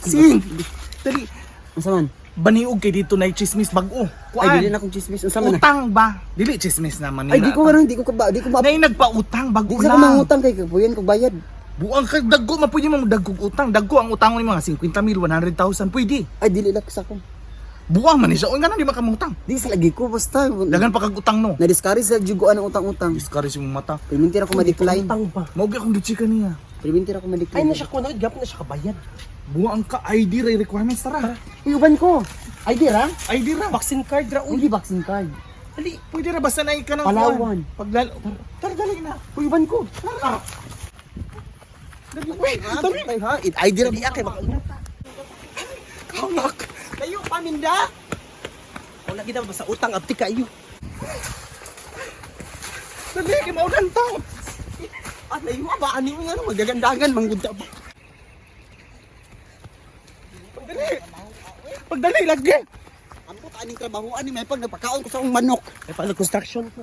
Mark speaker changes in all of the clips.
Speaker 1: Sin. Dali.
Speaker 2: Unsa man?
Speaker 1: Baniog kay dito na chismis bag-o.
Speaker 2: Ay, dili na akong chismis. Unsa man na?
Speaker 1: Utang ba? Dili chismis na Manila.
Speaker 2: Ay, di ko karon, di ko ka ba, di ko ma.
Speaker 1: Nay nagpautang bago
Speaker 2: Di sa ko
Speaker 1: lang.
Speaker 2: mangutang kay kapuyan ko bayad.
Speaker 1: Buang kay dagko man pwede mo dagkog utang. Dagko ang utang ni mga 50 mil, 100,000 pwede.
Speaker 2: Ay, dili lang sa ko.
Speaker 1: Buang man ni siya. Oy, ngano di makamutang?
Speaker 2: Di sa lagi ko basta.
Speaker 1: Dagan pa kag utang no.
Speaker 2: Na-discourage sa jugoan ang utang-utang.
Speaker 1: Discourage yung mata.
Speaker 2: Primintir ako ma-decline.
Speaker 3: Utang ba?
Speaker 1: Mao gyud akong gitsika niya.
Speaker 2: Primintir ako ma-decline.
Speaker 3: Ay na siya kuno, gap na siya kabayad.
Speaker 1: Buang ka ID ra requirements tara.
Speaker 2: Uy, uban ko.
Speaker 3: ID ra?
Speaker 1: ID ra.
Speaker 3: Vaccine card ra uy.
Speaker 2: Uy, vaccine card.
Speaker 1: Dali, pwede ra basta na ka ng
Speaker 2: Palawan.
Speaker 1: Paglalo. Tara dali na.
Speaker 2: Uy, uban ko.
Speaker 1: Tara. Dali, uy, dali.
Speaker 2: Tay ha, it ID ra.
Speaker 3: Di kay makauna ta.
Speaker 1: Kamak.
Speaker 3: Layo paminda. Wala gid ba sa utang abti kayo.
Speaker 1: Dali kay maulan ta.
Speaker 3: Ah, layo ba ani mo nga magagandagan manggud ta ba.
Speaker 1: Dali. Pagdali lagi.
Speaker 2: Ambot aning trabaho ani may pag nagpakaon ko sa akong manok.
Speaker 3: Ay paano construction ko.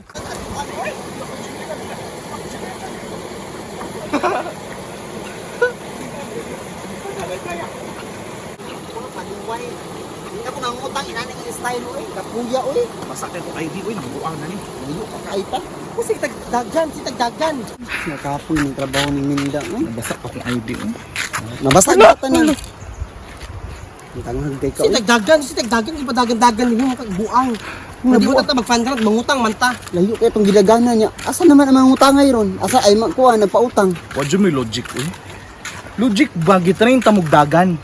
Speaker 2: Paluway. Hindi ako nangutang inani ang style oy. Kapuya oy.
Speaker 1: Masakit ko ID oy, buang na ni.
Speaker 2: Layo ka kay pa.
Speaker 3: Kasi tagdagan, si tagdagan.
Speaker 2: Nakapoy ng trabaho ni Minda oy.
Speaker 1: Nabasa pa akong ID oy.
Speaker 2: Nabasa ka tanan. Ang tanghag kay ka.
Speaker 3: Si
Speaker 2: oy.
Speaker 3: tagdagan, si tagdagan, ipadagan-dagan ninyo buang. Hindi mo ta mag-fund mangutang man ta.
Speaker 2: Layo kay itong gilagana niya. Asa naman ang mga utangay ron? Asa ay makuha nagpautang.
Speaker 1: Wa jud may logic oy. Logic ba gitrain ta mugdagan?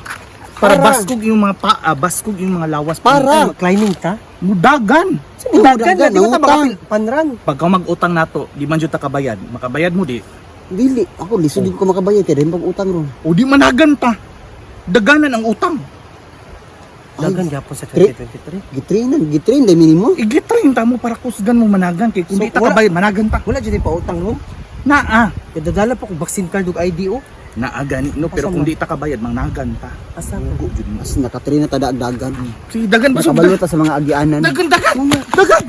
Speaker 1: Para
Speaker 2: Para.
Speaker 1: baskog yung mga paa, baskog yung mga lawas.
Speaker 2: Para.
Speaker 3: Ay, climbing ta.
Speaker 1: Mudagan.
Speaker 3: Dagan,
Speaker 2: Mudagan,
Speaker 3: di ba ta
Speaker 2: nangutang.
Speaker 3: panran?
Speaker 1: Pagka mag-utang nato, di man jud ta kabayad. Makabayad mo di.
Speaker 2: Dili, ako lisod din ko makabayad kay dahil pag utang ron.
Speaker 1: O di managan ta. Daganan ang utang.
Speaker 3: Dagan gyapon sa 2023.
Speaker 2: Gitrainan, gitrain dahil minimo.
Speaker 1: Igitrain ta mo para kusgan mo managan kay kung
Speaker 3: So,
Speaker 1: di ta
Speaker 3: wala-
Speaker 1: kabayad managan ta.
Speaker 3: Wala jud pa utang no.
Speaker 1: Naa.
Speaker 3: Dadala pa ko vaccine card ug ID oh.
Speaker 1: Naa gani no, pero
Speaker 3: Asa
Speaker 1: kung
Speaker 3: man?
Speaker 1: di ta kabayad mangnagan ta.
Speaker 3: Asa ko?
Speaker 1: Mugo jud mo.
Speaker 2: As nakatrain na tadaagdagan.
Speaker 1: Sige, dagan ba
Speaker 2: Nakabalo ta sa mga agianan.
Speaker 1: Dagan dagan. Dagan.